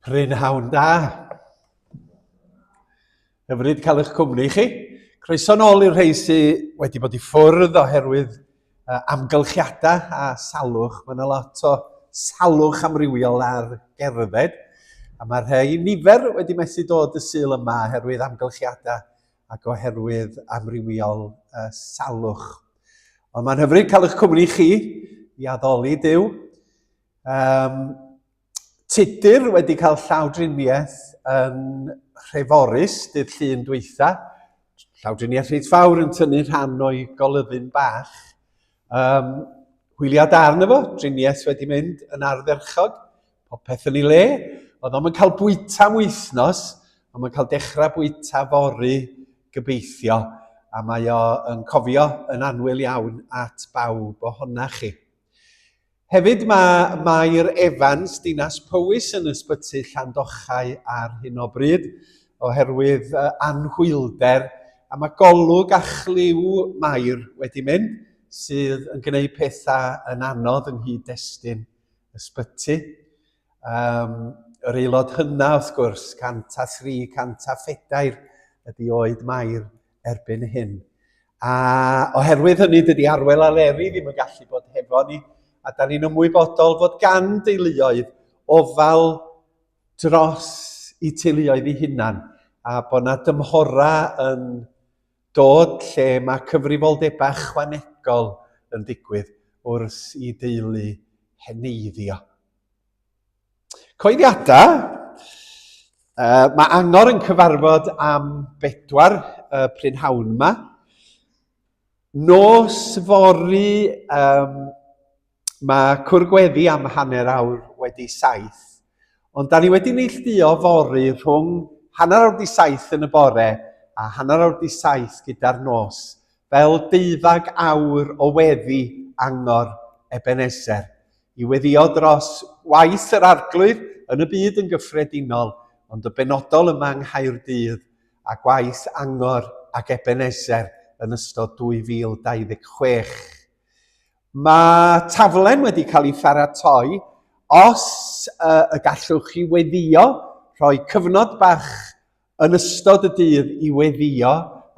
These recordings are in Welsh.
Prynhawn da. Hyfryd cael eich cwmni chi. Croeso nôl i'r rhai sydd wedi bod i ffwrdd oherwydd amgylchiadau a salwch. Mae yna lot o salwch amrywiol ar gerdded. A mae rhai nifer wedi methu dod y Sul yma oherwydd amgylchiadau ac oherwydd amrywiol salwch. Ond mae'n hyfryd cael eich cwmni chi i addoli Duw. Um, Tudur wedi cael llawdriniaeth yn Nhreforys dydd Llun dwytha. Llawdriniaeth reit fawr yn tynnu rhan o'i golyddyn bach. Um, hwyliau da arno fo, driniaeth wedi mynd yn ardderchog, popeth yn ei le. Oedd o'n cael bwyta am wythnos, ond mae'n cael dechrau bwyta fory gobeithio, a mae o yn cofio yn annwyl iawn at bawb ohona chi. Hefyd mae Mair Evans, Dinas Powys yn ysbyty Llandochau ar hyn o bryd oherwydd anhwylder a mae golwg a chlyw Mair wedi mynd sydd yn gwneud pethau yn anodd yng nghyd-destun ysbyty. Um, yr aelod hynna wrth gwrs, 103, 104 ydy oed Mair erbyn hyn. A oherwydd hynny, dydy Arwel a Leri ddim yn gallu bod hefo ni, a da ni'n ymwybodol fod gan deuluoedd ofal dros i teuluoedd eu hunan, a bod na dymhora yn dod lle mae cyfrifoldebau ychwanegol yn digwydd wrth i deulu heneiddio. Coeddiadau. Uh, mae Angor yn cyfarfod am bedwar uh, prynhawn yma. Nos fory, um, mae cwrgweddi am hanner awr wedi saith. Ond da ni wedi neilltuo fory rhwng hanner awr di saith yn y bore a hanner awr di saith gyda'r nos, fel deuddag awr o weddi Angor Ebenezer. i weddïo dros waith yr Arglwydd yn y byd yn gyffredinol, ond y benodol yma yng Nghaerdydd, a gwaith Angor ac Ebenezer yn ystod 2026. Mae taflen wedi cael ei pharatoi os uh, y gallwch chi weddïo, rhoi cyfnod bach Yn ystod y dydd i weddïo,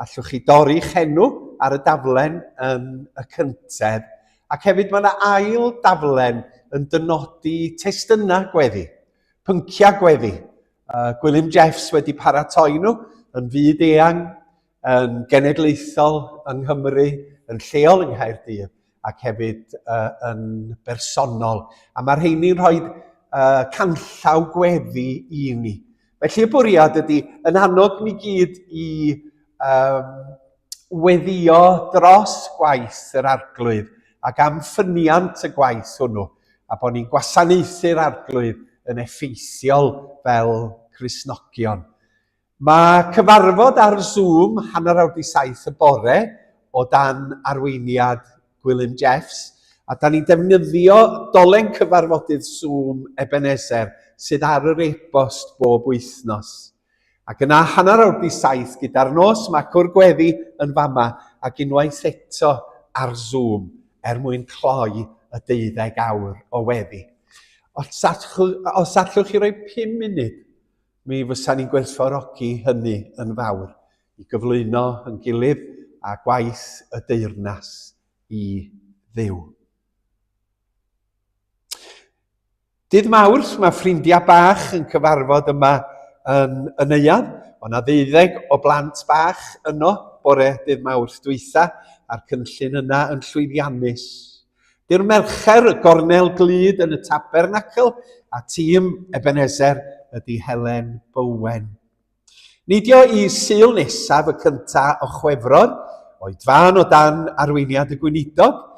allwch chi dorri'ch enw ar y daflen yn y cyntedd, ac hefyd mae yna ail daflen yn dynodi testunau gweddi, pynciau gweddi. Uh, Gwilym Jeffs wedi paratoi nhw yn fyd eang, yn genedlaethol yng Nghymru, yn lleol yng Nghaerdydd, ac hefyd uh, yn bersonol. A mae'r rheini'n rhoi uh, canllaw gweddi i ni. Felly y bwriad ydy yn annog ni gyd i um, weddio dros gwaith yr arglwydd ac am ffyniant y gwaith hwnnw, a bod ni'n gwasanaethu'r arglwydd yn effeithiol fel Cristnogion. Mae cyfarfod ar Zoom hanner awr 'di saith y bore o dan arweiniad Gwilym Jeffs, a da ni'n defnyddio dolen cyfarfodydd Zoom Ebenezer sydd ar yr e-bost bob wythnos. Ac yna hanner awr 'di saith gyda'r nos mae Cwr Gweddi yn fama ac unwaith eto ar Zoom er mwyn cloi y deuddeg awr o weddi. Os allwch, os allwch chi roi pum munud Mi fysa ni'n gwerthfawrogi hynny yn fawr, i gyflwyno yn gilydd a gwaith y deyrnas i Dduw. Dydd Mawrth, mae ffrindiau bach yn cyfarfod yma yn y neuadd. O na ddeuddeg o blant bach yno bore dydd Mawrth dwytha, a'r cynllun yna yn llwyddiannus. Dy'r Mercher, y gornel glud yn y Tabernacl, a tîm Ebenezer ydy Helen Bowen. Neidio i Sul nesaf y cynta o Chwefror, oedfan o dan arweiniad y gweinidog.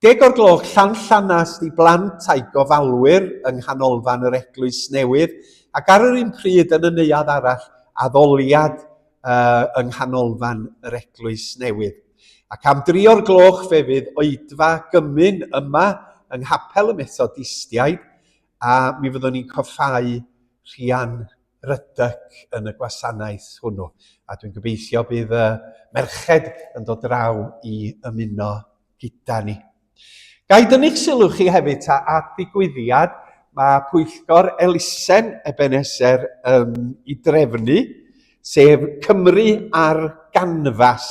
Deg o'r gloch Llanllanast i blant a'i gofalwyr yng nghanolfan yr Eglwys Newydd, ac ar yr un pryd yn y neuadd arall addoliad uh, yng nghanolfan yr Eglwys Newydd. Ac am dri o'r gloch fe fydd oedfa gymun yma yng Nghapel y Methodistiaid a mi fyddwn ni'n coffáu Rhian Ruddock yn y gwasanaeth hwnnw. A dwi'n gobeithio bydd y merched yn dod draw i ymuno gyda ni. Ga i dynnu'ch sylw chi hefyd ta at ddigwyddiad mae pwyllgor elusen Ebenezer yn ei drefnu, sef Cymru ar Ganfas.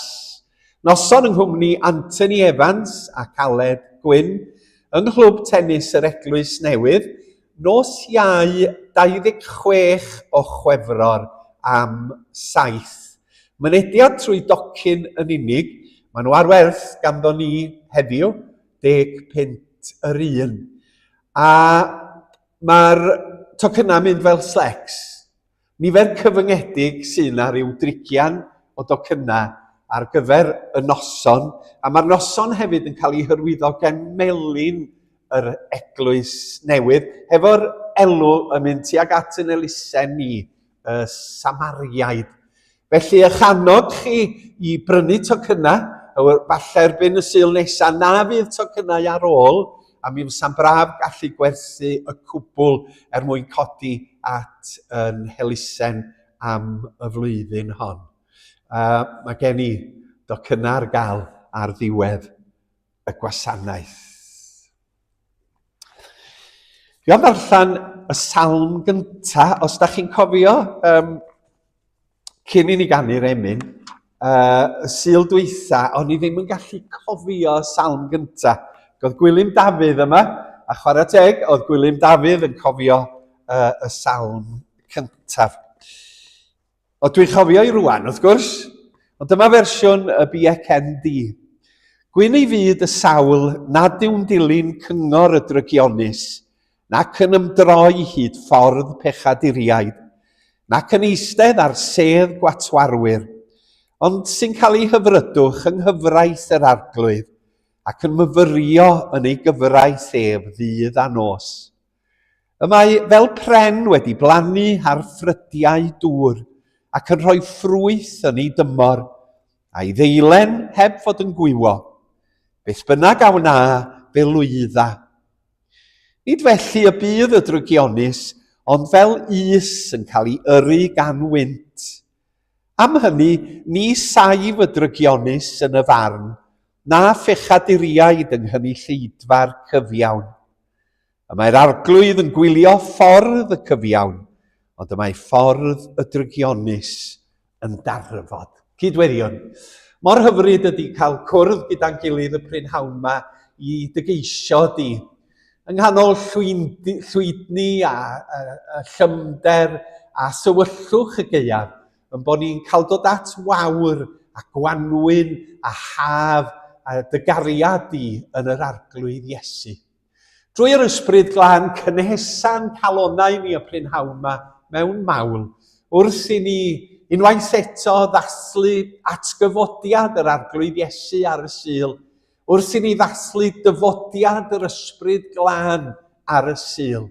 Noson yng nghwmni Anthony Evans ac Aled Gwyn yng Nghlwb Tennis yr Eglwys Newydd, nos Iau 26 o Chwefror am 7. Mynediad trwy docyn yn unig, maen nhw ar werth ganddo ni heddiw, 10 punt yr un. A mae'r tocynnau'n mynd fel slecs. Nifer cyfyngedig sydd 'na, rhyw drigian o docynnau ar gyfer y noson, a mae'r noson hefyd yn cael ei hyrwyddo gen Melin yr Eglwys Newydd, hefo'r elw yn mynd tuag at yn elusen ni, y Samariaid. Felly, eich annog chi i brynu tocynnau, falle erbyn y Sul nesaf na fydd tocynnau ar ôl, a mi fysa'n braf gallu gwerthu y cwbl er mwyn codi at yn helusen am y flwyddyn hon. Mae gen i docynnau ar gael ar ddiwedd y gwasanaeth. Dwi am ddarllen y salm gynta, os da chi'n cofio, cyn i ni ganu'r emyn, y Sul dwytha, o'n i ddim yn gallu cofio y salm gynta. Oedd Gwilym Dafydd yma, a chwarae teg, oedd Gwilym Dafydd yn cofio y salm cyntaf. O, dwi'n chofio i rwan, wrth gwrs. Ond dyma fersiwn y BCND. Gwyn ei fyd y sawl nad yw'n dilyn cyngor y drygionus, nac yn ymdroi hyd ffordd pechaduriaid, nac yn eistedd ar sedd gwatwarwyr, ond sy'n cael ei hyfrydwch yng nghyfraith yr Arglwydd, ac yn myfyrio yn ei gyfraith ef ddydd a nos. Y mae fel pren wedi blannu ar ffrydiau dŵr ac yn rhoi ffrwyth yn ei dymor, a'i ddeilen heb fod yn gwywo. Beth bynnag a wna, fe lwydda. Nid felly y bydd y drygionus, ond fel us yn cael ei yrru gan wynt. Am hynny, ni saif y drygionus yn y farn, na phechaduriaid yng nghynulleidfa'r cyfiawn. Y mae'r Arglwydd yn gwylio ffordd y cyfiawn, ond y mae ffordd y drygionus yn darfod. Cydweddion, mor hyfryd ydy cael cwrdd gyda'n gilydd y prynhawn yma i dy geisio di. Yng nghanol llwydni a, a, a llymder a thywyllwch y gaeaf, yn bod ni'n cael dod at wawr a gwanwyn a haf a dy gariad di yn yr Arglwydd Iesu. Drwy yr Ysbryd Glân cynhesa'n calonnau ni y prynhawn yma mewn mawl, wrth i ni unwaith eto ddathlu atgyfodiad yr Arglwydd Iesu ar y Sul, wrth i ni ddathlu dyfodiad yr Ysbryd Glân ar y Sul.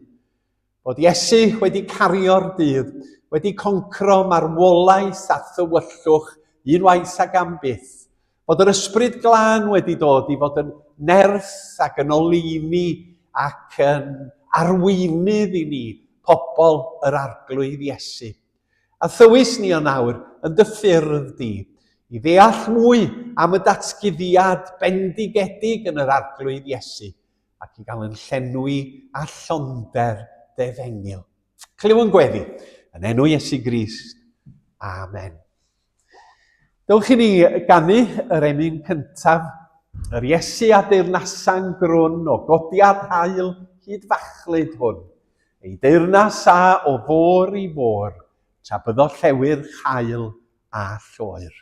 Bod Iesu wedi cario'r dydd, wedi concro marwolaeth a thywyllwch unwaith ac am byth. Bod yr Ysbryd Glân wedi dod i fod yn nerth ac yn oleuni ac yn arweinydd i ni, pobl yr Arglwydd Iesu. A thywys ni o nawr yn dy ffyrdd di, i ddeall mwy am y datguddiad bendigedig yn yr Arglwydd Iesu, ac i gael yn llenwi â llonder dy efengyl. Clyw yn gweddi, yn enw Iesu Grist. Amen. Dewch i ni ganu yr emyn cyntaf, yr Iesu a deyrnasa'n grwn o godiad haul hyd fachlud hwn. Ei deyrnas a o fôr i fôr, tra byddo llewyr haul a lloer.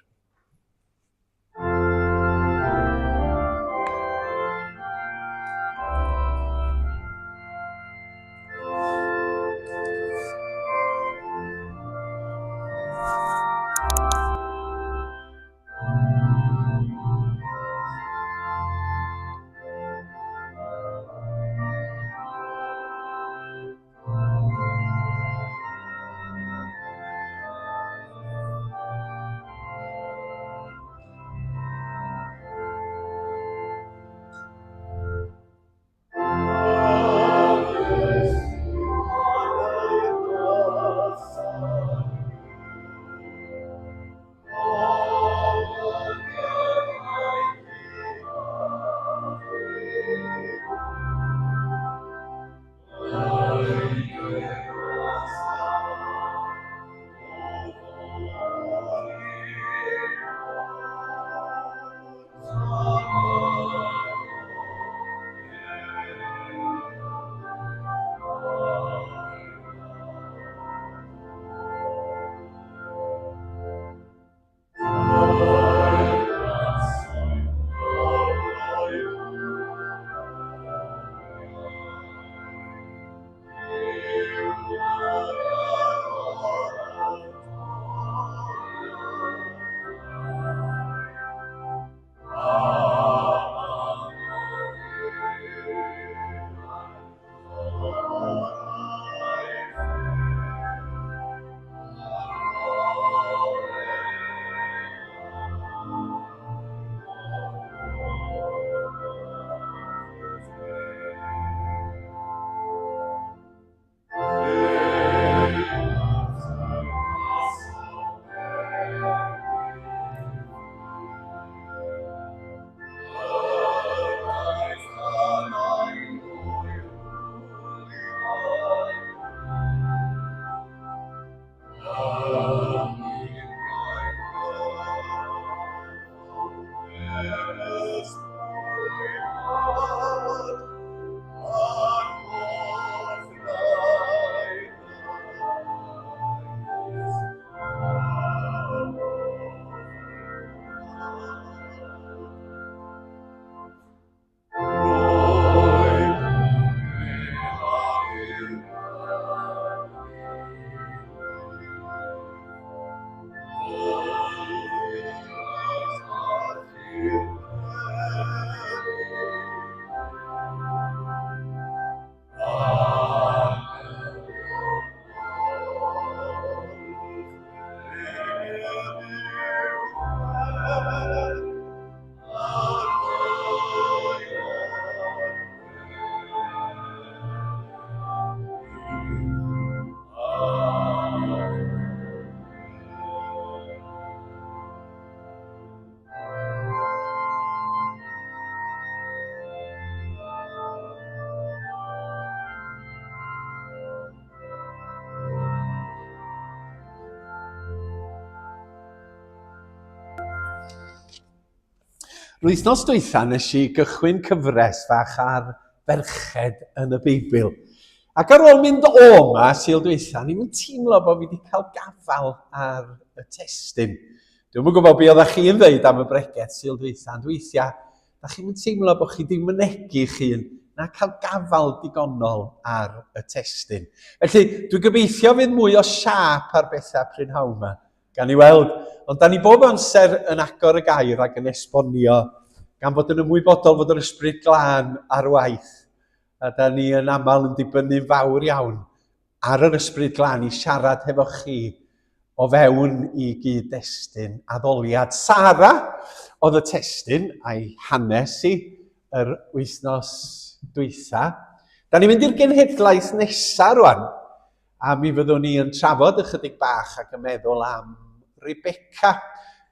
Wythnos dwytha nes i gychwyn cyfres fach ar ferched yn y Beibl. Ac ar ôl mynd o 'ma Sul dwytha, ni'n mynd teimlo bod fi wedi cael gafael ar y testun. Dwi'm yn gwybod be oeddech chi'n ddeud am y bregeth Sul dwytha, ond weithiau, da chi'n mynd teimlo bod chi ddim mynegi'ch hun na cael gafael digonol ar y testun. Felly, dwi'n gobeithio fydd mwy o siâp ar bethau prynhawn yma, gan i weld. Ond da ni bob amser yn agor y gair ac yn esbonio, gan fod yn ymwybodol fod yr ysbryd glân ar waith. A da ni yn aml yn dibynnu'n fawr iawn ar yr Ysbryd Glân i siarad hefo chi o fewn i gyd-destun addoliad. Sara oedd y testun a'i hanes i yr wythnos dwytha. Da ni'n mynd i'r genhedlaeth nesaf rwan, a mi fyddwn ni yn trafod ychydig bach ac yn meddwl am Rebecca,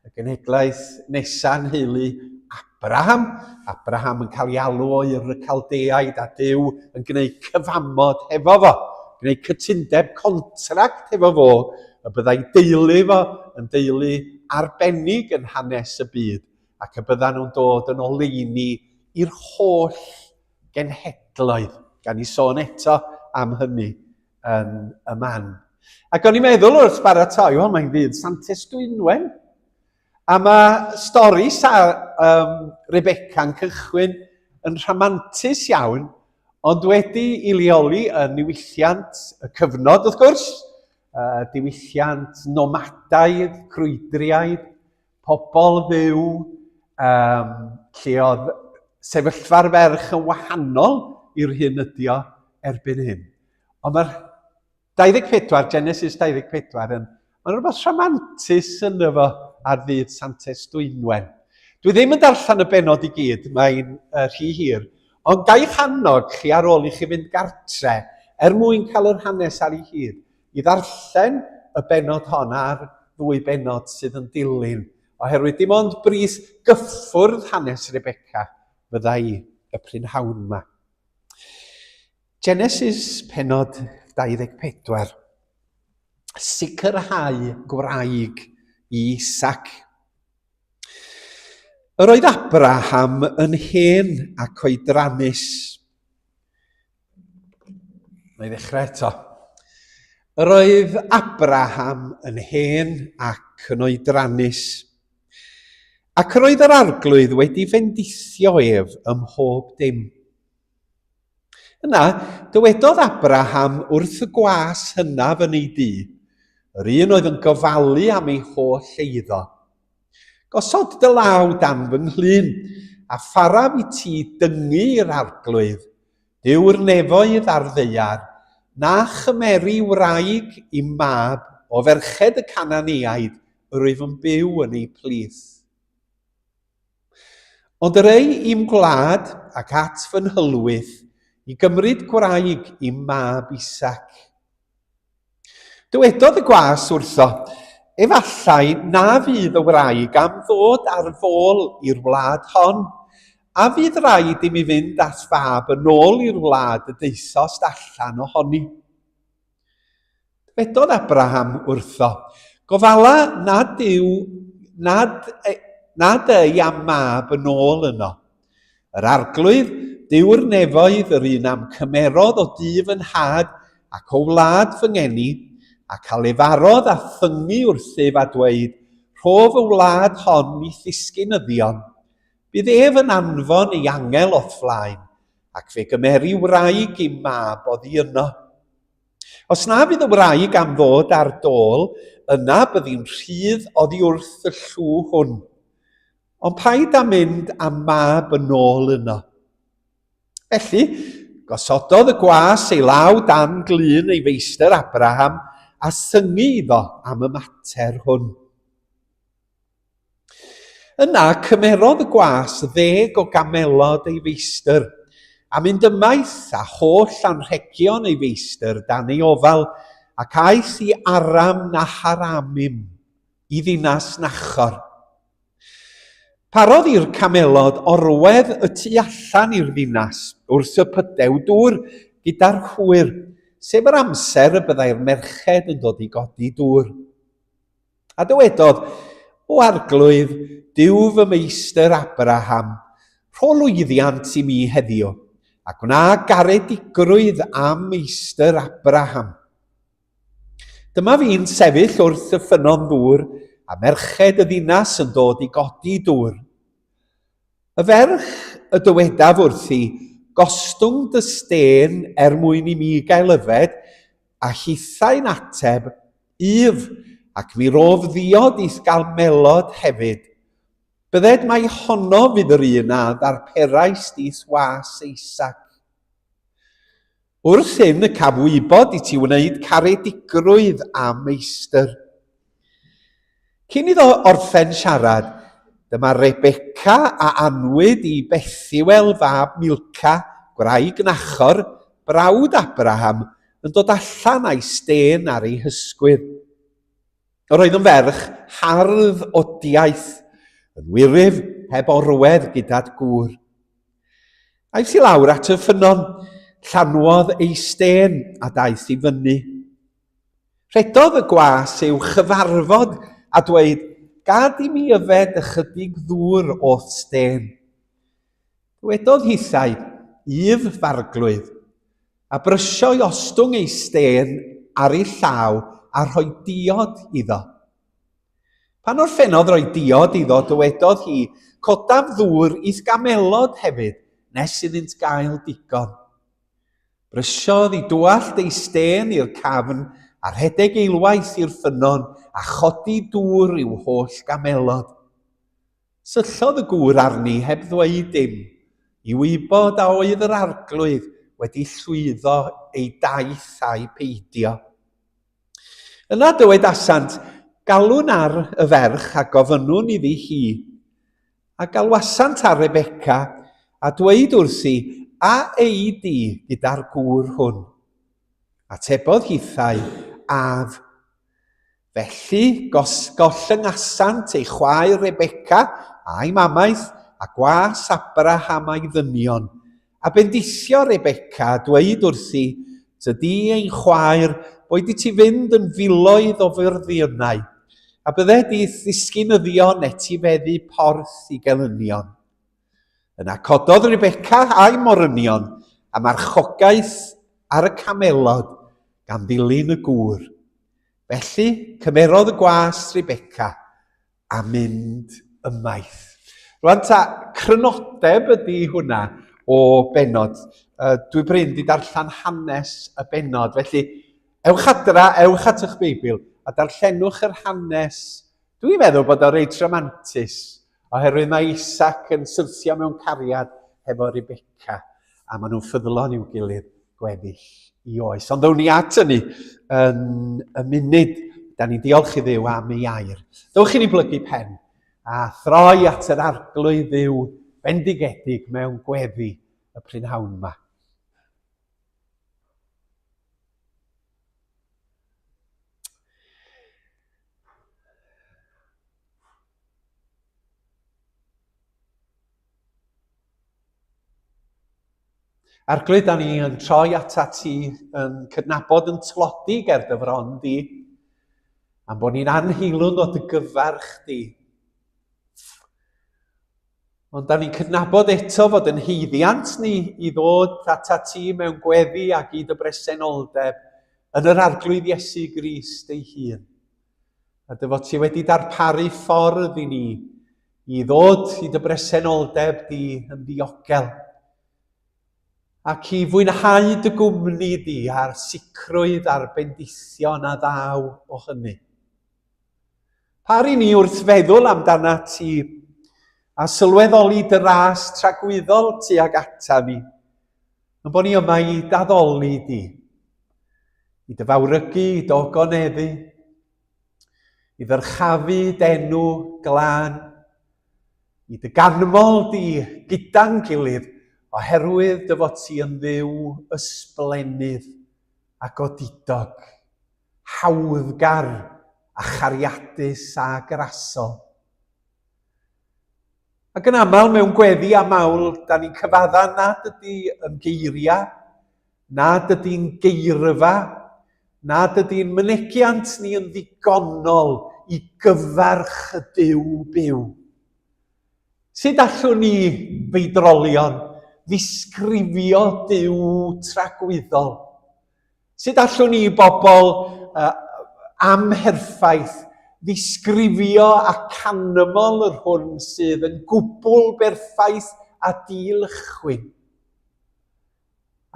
y genhedlaeth nesaf yn nheulu Abraham. Abraham yn cael ei alw o Ur y Caldeaid a Duw yn gwneud cyfamod hefo fo, gwneud cytundeb contract hefo fo, y byddai deulu fo yn deulu arbennig yn hanes y byd ac y byddan nhw'n dod yn oleuni i'r holl genhedloedd. Gan i sôn eto am hynny yn y man. Ac o'n i'n meddwl wrth baratoi, wel mae'n ddydd Santes Dwynwen. A mae stori sa um, Rebecca'n cychwyn yn rhamantus iawn, ond wedi i leoli yn niwylliant y cyfnod, wrth gwrs, uh, diwylliant nomadaidd, crwydriaid, pobl fyw, um, lle oedd sefyllfa'r ferch yn wahanol i'r hyn ydi o erbyn hyn. Ond mae'r 24, Genesis 24, yn, mae'n rhywbeth rhamantus yn efo ar ddydd Santes Dwynwen. Dwi ddim yn darllen y benod i gyd, mae'n uh, rhy hir, ond ga'i annog chi ar ôl i chi fynd gartre, er mwyn cael yr hanes ar ei hyd, i ddarllen y benod hon a'r ddwy benod sydd yn dilyn, oherwydd dim ond bris gyffwrdd hanes Rebecca fydda i y prynhawn yma. Genesis penod 24. Sicrhau gwraig i Isaac. Yr oedd Abraham yn hen ac oedrannus. Mae ddechrau eto. Yr oedd Abraham yn hen ac yn oedrannus. Ac yr oedd yr arglwydd wedi fendithio ef ym mhob dim. Yna, dywedodd Abraham wrth y gwas hynaf yn ei dŷ, yr un oedd yn gofalu am ei holl eiddo. Gosod dy law dan fy nghlun, a pharaf i ti dyngu i'r arglwydd, Duw'r nefoedd a'r ddaear, na chymeri wraig i'm mab o ferched y Cananeaid yr wyf yn byw yn eu plith. Ond yr ei i'm gwlad ac at fy nhylwyth i gymryd gwraig i'm mab Isaac. Dywedodd y gwas wrtho, Efallai na fydd y wraig am ddod ar fôl i'r wlad hon, a fydd raid i mi fynd at fab yn ôl i'r wlad y daethost allan ohoni. Dywedodd Abraham wrtho, Gofala nad yw, nad, nad ei am mab yn ôl yno. Yr Arglwydd, Duw'r nefoedd, yr un a'm cymerodd o dŷ fy nhad ac o wlad fy ngeni, ac a lefarodd a thyngu wrthyf a dweud, Rhof y wlad hon i'th ddisgynyddion. Bydd ef yn anfon ei angel o'th flaen, ac fe gymeri wraig i'm mab oddi yno. Os na fydd y wraig am ddod ar dôl, yna byddi'n rhydd oddi wrth y llw hwn. Ond paid â mynd â mab yn ôl yno. Felly, gosododd y gwas ei law dan glun ei feistr Abraham a syngu iddo am y mater hwn. Yna cymerodd y gwas ddeg o gamelod ei feistr, a mynd ymaith â holl anrhegion ei feistr dan ei ofal, ac aeth i Aram Naharamim, i ddinas Nachor. Parodd i'r camelod orwedd y tu allan i'r ddinas, wrth y pydew dŵr, gyda'r hwyr, sef yr amser y byddai'r merched yn dod i godi dŵr. A dywedodd, O Arglwydd, Duw fy meistr Abraham, rho lwyddiant i mi heddiw, a gwna garedigrwydd am meistr Abraham. Dyma fi'n sefyll wrth y ffynnon ddŵr, a merched y ddinas yn dod i godi dŵr. Y ferch y dywedaf wrthi, gostwng dy stên er mwyn i mi gael yfed, A hithau'n ateb, Yf, ac mi rof ddiod i'th gael melod hefyd. Bydded mai honno fydd yr un a ddarperaist i'th was Isaac. Wrth hyn y caf wybod i ti wneud caredigrwydd â meistr. Cyn iddo orffen siarad, dyma Rebeca a anwyd i Bethuel fab Milca, gwraig Nachor, brawd Abraham, yn dod allan a'i stên ar ei hysgwydd. Yr oedd yn ferch hardd odiaeth, yn wyryf heb orwedd gyda'r gŵr. Aeth i lawr at y ffynnon, llanwodd ei stên a daeth i fyny. Rhedodd y gwas i'w chyfarfod a dweud, Gad i mi yfed ychydig ddŵr o'th stên. Dywedodd hithau, Yf, f'arglwydd, a brysio i ostwng ei stên ar ei llaw a rhoi diod iddo. Pan orffennodd roi diod iddo, dywedodd hi, Codaf ddŵr i'th gamelod hefyd, nes iddynt gael digon. Brysiodd i dywallt ei stên i'r cafn a rhedeg eilwaith i'r ffynnon a chodi dŵr i'w holl gamelod. Syllodd y gŵr arni heb ddweud dim, i wybod a oedd yr arglwydd wedi llwyddo ei daith ai peidio. Yna dywedasant, Galwn ar y ferch a gofynnwn iddi hi. A galwasant ar Rebeca, a dweud wrthi, A ei di gyda'r gŵr hwn? Atebodd hithau, Af. Felly gollyngasant ei chwaer Rebeca a'i mamaeth, a gwas Abraham a'i ddynion, A bendithio Rebeca, a dweud wrthi, Tydi ein chwaer, boed i ti fynd yn filoedd o fyrddiynau, a bydded i'th ddisgynyddion etifeddu porth i gelynion. Yna cododd Rebeca a'i morynion, a marchogaeth ar y camelod, gan ddilyn y gŵr. Felly, cymerodd y gwas Rebeca, a mynd ymaith. Rwan ta, crynodeb ydy hwnna o benod. Uh, dwi brin di darllen hanes y benod, felly ewch adra, ewch at eich Beibl a darllenwch yr hanes. Dwi'n meddwl bod o reit rhamantus, oherwydd mae Isaac yn syrthio mewn cariad hefo Rebecca, a maen nhw'n ffyddlon i'w gilydd gweddill i oes. Ond ddown ni at hynny yn y munud. Da ni'n diolch i Dduw am ei air. Dewch i ni blygu pen a throi at yr arglwydd Dduw bendigedig mewn gweddi y prynhawn yma. Arglwydd, da ni yn troi atat ti yn cydnabod yn tlodi ger dy fron di, am bod ni'n anheilwng o dy gyfarch di. Ond da ni'n cydnabod eto fod yn heiddiant ni i ddod atat ti mewn gweddi ac i dy bresenoldeb yn yr Arglwydd Iesu Grist ei hun. A dy fod ti wedi darparu ffordd i ni i ddod i dy bresenoldeb di yn ddiogel ac i fwynhau dy gwmni di a'r sicrwydd a'r bendithion a ddaw o hynny. Par i ni wrth feddwl amdana ti a sylweddoli dy ras tragwyddol tuag ata ni, yn bod ni yma i daddoli di, i dy fawrygu, i dy ogoneddu, i ddyrchafu d'enw glân. i dy ganmol di gyda'n gilydd oherwydd dy fod ti yn Dduw ysblennydd a godidog, hawddgar a chariadus a grasol. Ac yn aml mewn gweddi a mawl, da ni'n cyfadda nad ydy yn geiriau, nad ydy'n geirfa, nad ydy'n mynegiant ni yn ddigonol i gyfarch y Duw byw. Sut allwn ni, feidrolion, ddisgrifio Duw tragwyddol? Sut allwn ni, bobl uh, amherffaith, ddisgrifio a canmol yr hwn sydd yn gwbl berffaith a dilychwyn?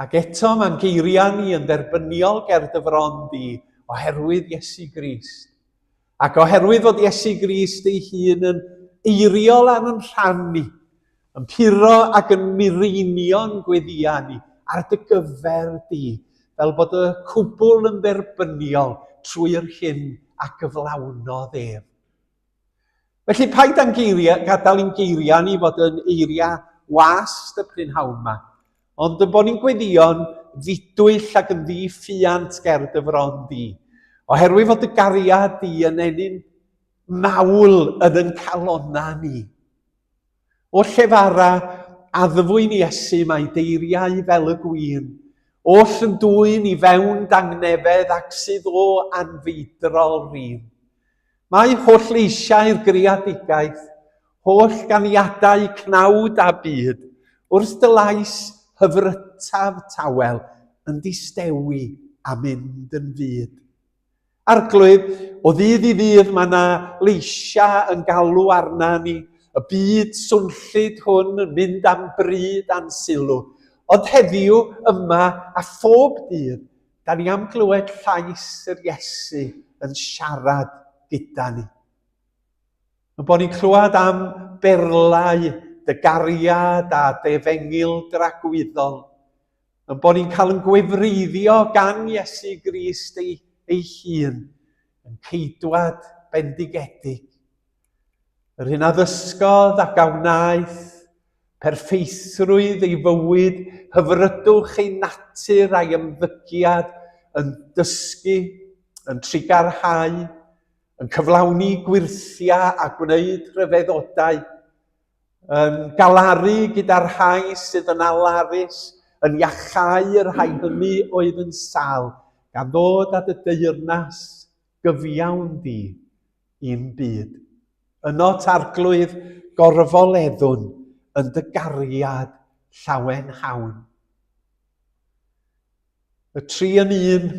Ac eto mae'n geiriau ni yn dderbyniol ger dy fron di oherwydd Iesu Grist. Ac oherwydd fod Iesu Grist ei hun yn eiriol ar yn rhan ni, yn puro ac yn mireinio'n gweddïau ni ar dy gyfer di, fel bod y cwbl yn dderbyniol trwy'r hyn a gyflawnodd ef. Felly paid â'n geiriau, gadael i'n geiriau ni fod yn eiriau wast y prynhawn yma, ond yn bod ni'n gweddïo'n ddidwyll ac yn ddi-ffiant ger dy fron di, oherwydd fod dy gariad di yn ennyn mawl yn yn calonna ni. O llefara addfwyn Iesu mae deiriau fel y gwin, oll yn dwyn i fewn dangnefedd ac sydd o anfeidrol rin. Mae holl leisiau'r greadigaeth, holl ganiadau cnawd a byd, wrth dy lais hyfrytaf tawel yn distewi a mynd yn fud. Arglwydd, o ddydd i ddydd mae yna leisiau yn galw arna ni, y byd swnllyd hwn yn mynd am bryd a'n sylw. Ond heddiw, yma, a phob dydd, da ni am glywed llais yr Iesu yn siarad gyda ni. Yn bod ni'n clywed am berlau dy gariad a dy efengyl dragwyddol. Yn bod ni'n cael yn gwefreiddio gan Iesu Grist ei, ei hun, yn ceidwad bendigedig. Yr hyn a ddysgodd ac a wnaeth, perffeithrwydd ei fywyd, hyfrydwch ei natur a'i ymddygiad yn dysgu, yn trugarhau, yn cyflawni gwyrthiau a gwneud rhyfeddodau, yn galaru gyda'r rhai sydd yn alarus, yn iachau y rhai hynny oedd yn sâl, gan ddod at y deyrnas gyfiawn di i'n byd. Ynot Arglwydd gorfoleddwn yn dy gariad llawenhawn. Y tri yn un,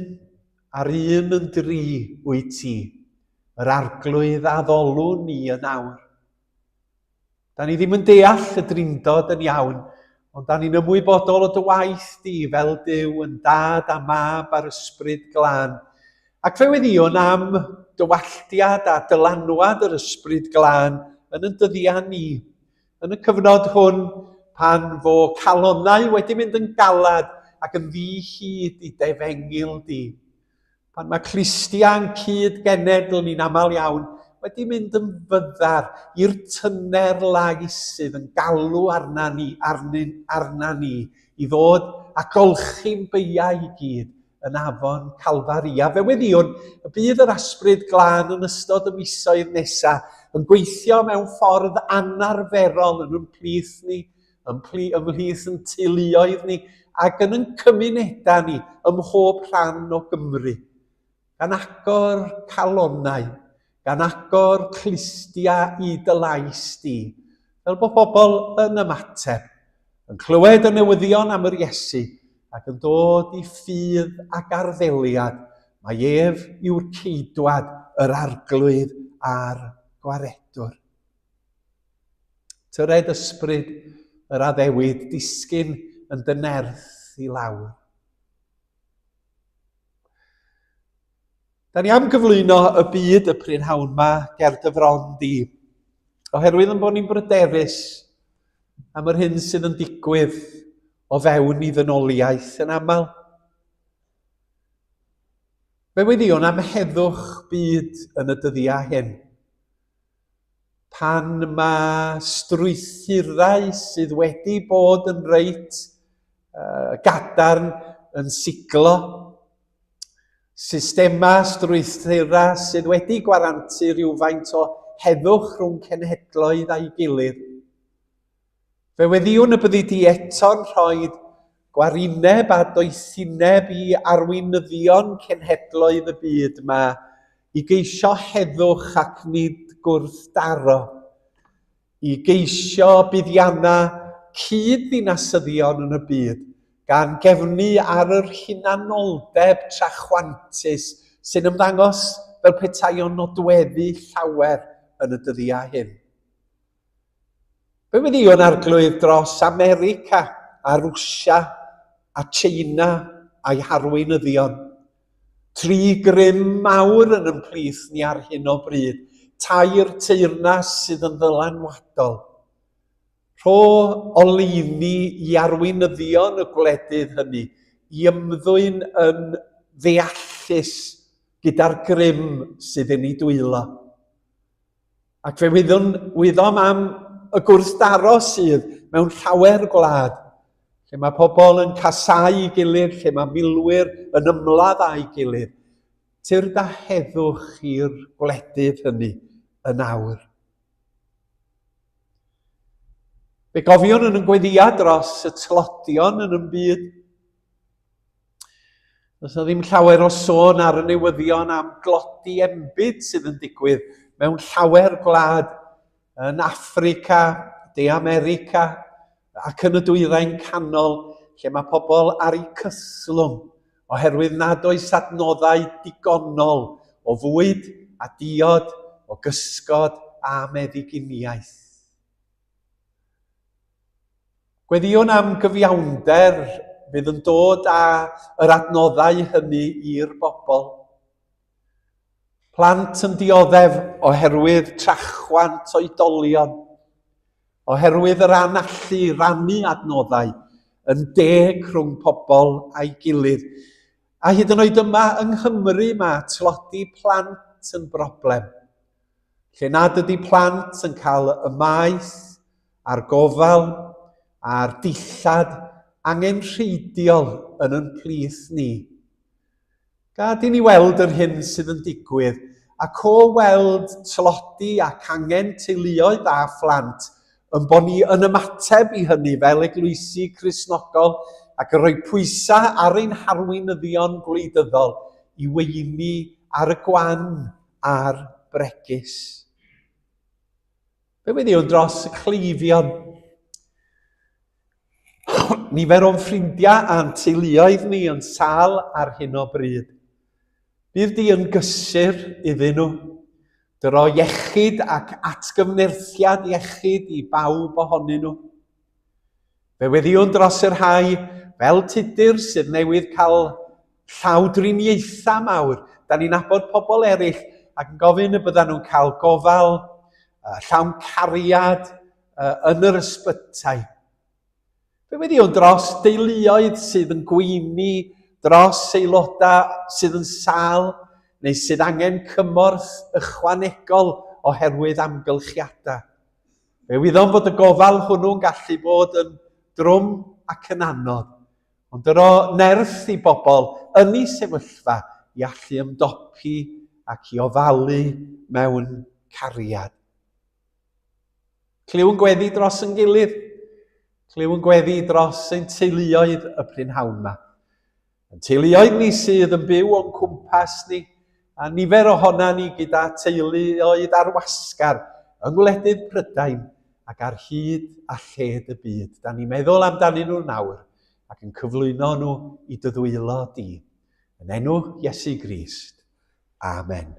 a'r un yn dri wyt ti, yr Arglwydd addolwn ni yn awr. Da ni ddim yn deall y drindod yn iawn, ond da ni'n ymwybodol o dy waith di fel Duw yn dad a mab a'r ysbryd glân. Ac fe weddïwn am dywalltiad a dylanwad yr ysbryd glân yn yn dyddiau ni, yn y cyfnod hwn pan fo calonnau wedi mynd yn galad ac yn ddi-hid i defengyl di. Pan mae clustiau'n cyd-genedl ni'n aml iawn wedi mynd yn fyddar i'r tyner lais sydd yn galw arna ni, arnyn, arna ni i ddod a golchi'n beiau i gyd yn afon Calfaria. Fe weddïwn y bydd yr Asbryd Glân yn ystod y misoedd nesaf yn gweithio mewn ffordd anarferol yn yn plith ni, ymhlith yn teuluoedd ni ac yn yn cymunedau ni ym mhob rhan o Gymru. Gan agor calonnau, gan agor clustiau i dy lais di, fel bod pobl yn ymateb, yn clywed y newyddion am yr Iesu ac yn dod i ffydd ac arddeliad mae ef yw'r ceidwad, yr arglwydd a'r gwaredwr. Tyred ysbryd yr addewid disgyn yn dy nerth i lawr. Da ni am gyflwyno y byd y prynhawn ma ger dy fron di, oherwydd yn bod ni'n bryderus am yr hyn sydd yn digwydd o fewn i ddynoliaeth yn aml. Fe weddïwn am heddwch byd yn y dyddiau hyn. pan mae strwythurau sydd wedi bod yn reit gadarn yn siglo, systemau, strwythurau sydd wedi gwarantu rhywfaint o heddwch rhwng cenhedloedd a'i gilydd. Fe weddïwn y byddi di eto'n rhoi gwarineb a doethineb i arweinyddion cenhedloedd y byd 'ma i geisio heddwch ac nid gwrthdaro, i geisio buddiannau cyd-ddinasyddion yn y byd, gan gefnu ar yr hunanoldeb trachwantus sy'n ymddangos fel petai o'n nodweddu llawer yn y dyddiau hyn. Fe weddïwn Arglwydd dros America a Rwsia a Tsieina a'i harweinyddion. Tri grym mawr yn yn plith ni ar hyn o bryd, tair teyrnas sydd yn ddylanwadol. Rho oleuni i arweinyddion y gwledydd hynny i ymddwyn yn ddeallus gyda'r grym sydd yn eu dwylo. Ac fe wyddwn, wyddom am y gwrthdaro sydd mewn llawer gwlad, lle mae pobl yn casáu ei gilydd, lle mae milwyr yn ymladd â'i gilydd. Tyrd a heddwch i'r gwledydd hynny yn awr. Fe gofiwn yn y gweddïau dros y tlodion yn y byd. Does yna ddim llawer o sôn ar y newyddion am glodi enbyd sydd yn digwydd mewn llawer gwlad yn Affrica, De America ac yn y Dwyrain Canol, lle mae pobl ar eu cyslwm oherwydd nad oes adnoddau digonol o fwyd a diod, o gysgod a meddyginiaeth. Gweddïwn am gyfiawnder fydd yn dod â yr adnoddau hynny i'r bobl. Plant yn dioddef oherwydd trachwant oedolion, oherwydd yr anallu i rannu adnoddau yn deg rhwng pobl a'i gilydd. A hyd yn oed yma yng Nghymru mae tlodi plant yn broblem. Lle nad ydy plant yn cael y maeth a'r gofal a'r dillad angenrheidiol yn yn plith ni. Gad i ni weld yr hyn sydd yn digwydd, ac o weld tlodi ac angen teuluoedd a phlant, yn bod ni yn ymateb i hynny fel eglwysi Cristnogol ac yn rhoi pwysau ar ein harweinyddion gwleidyddol i weini ar y gwan a'r bregus. Be weddïwn dros y cleifion? Nifer o'n ffrindiau a'n teuluoedd ni yn sâl ar hyn o bryd. Bydd di yn gysur iddyn nhw. Dyro iechyd ac atgyfnerthiad iechyd i bawb ohonyn nhw. Fe weddïwn dros y rhai fel Tudur sydd newydd cael llawdriniaethau mawr. Da ni'n nabod pobl eraill ac yn gofyn y byddan nhw'n cael gofal llawn cariad yn yr ysbytai. Fe weddïwn dros deuluoedd sydd yn gweini, dros aelodau sydd yn sâl neu sydd angen cymorth ychwanegol oherwydd amgylchiadau. Fe wyddom fod y gofal hwnnw'n gallu bod yn drwm ac yn anodd, ond yr o nerth i bobl yn ei sefyllfa i allu ymdopi ac i ofalu mewn cariad. Clywn gweddi dros yn gilydd. Clywn gweddi dros ein teuluoedd y prynhawn yma. Yn teuluoedd ni sydd yn byw o'n cwmpas ni, a nifer ohona ni gyda teuluoedd ar wasgar yng ngwledydd Prydain ac ar hyd a lled y byd. Da ni'n meddwl amdanyn nhw nawr ac yn cyflwyno nhw i dy ddwylo di. Yn enw Iesu Grist. Amen.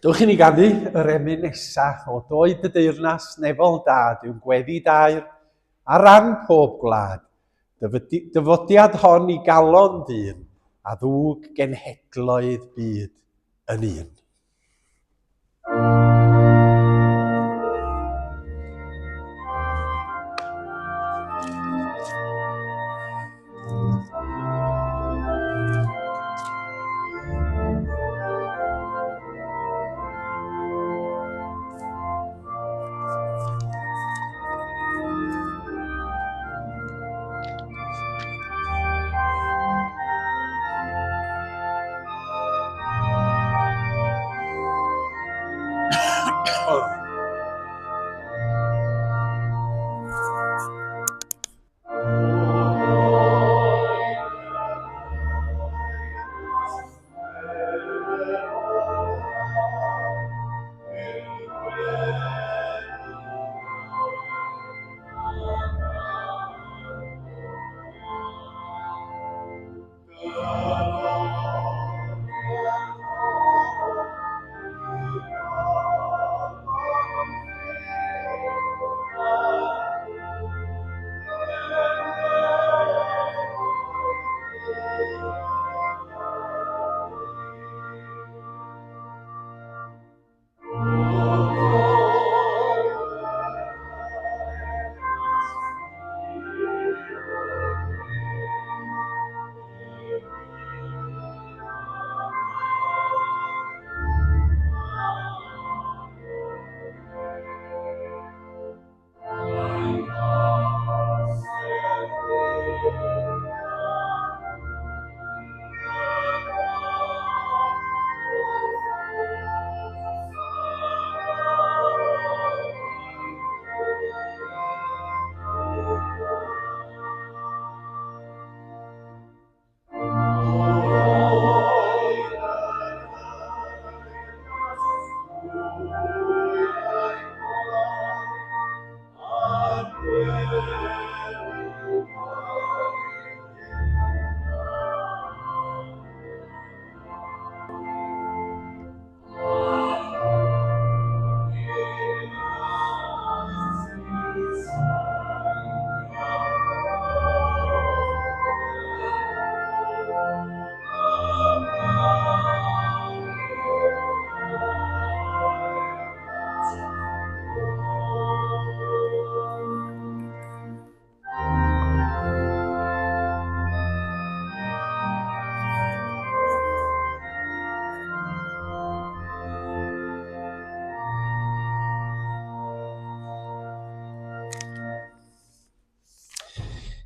Dewch i ni ganu yr emyn nesaf o Doed y Deyrnas Nefol Dad yw'n gweddi dair ar ran pob gwlad. Dyfodiad hon i galon dyn a ddwg genhedloedd byd yn un.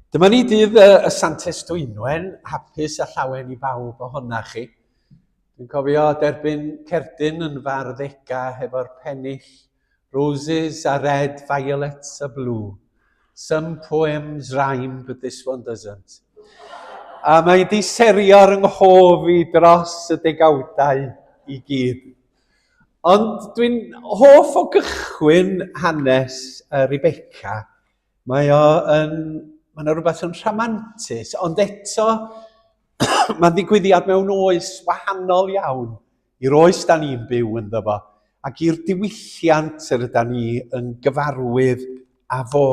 Dyma ni dydd y Santes Dwynwen, hapus a llawen i bawb ohonach chi. Dwi'n cofio derbyn cerdyn yn fy arddegau hefo'r pennill Roses are red, violets are blue. Some poems rhyme, but this one doesn't. A mae di serio ar yng nghof i dros y degawdau i gyd. Ond dwi'n hoff o gychwyn hanes Rebecca. Mae o yn... Mae yna rhywbeth yn rhamantus, ond eto mae'n ddigwyddiad mewn oes wahanol iawn i'r oes da ni'n byw ynddo fo, ac i'r diwylliant yr yda ni yn gyfarwydd â fo.